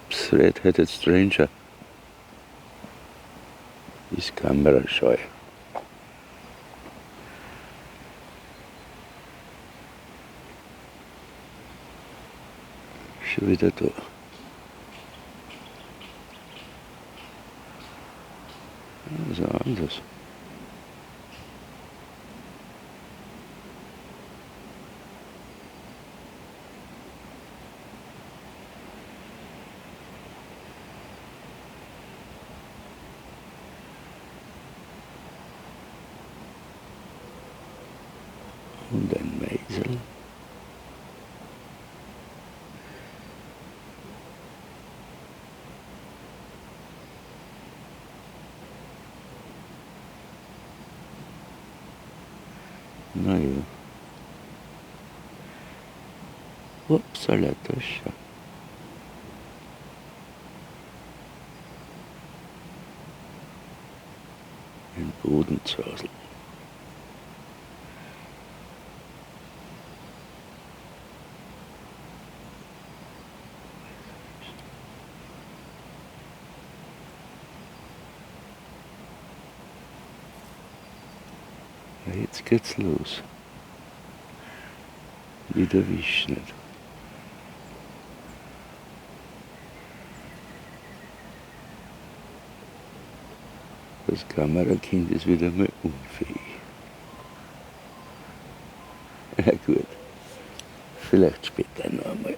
Ups, Red-Headed Stranger. Ist kamerascheu. Schon wieder da. Also anders. Und ein Meisel. Naja. Upsala, das schon. Ein Bodenzausel. Jetzt geht's los. Wieder wischen. Das Kamerakind ist wieder mal unfähig. Na gut, vielleicht später noch einmal.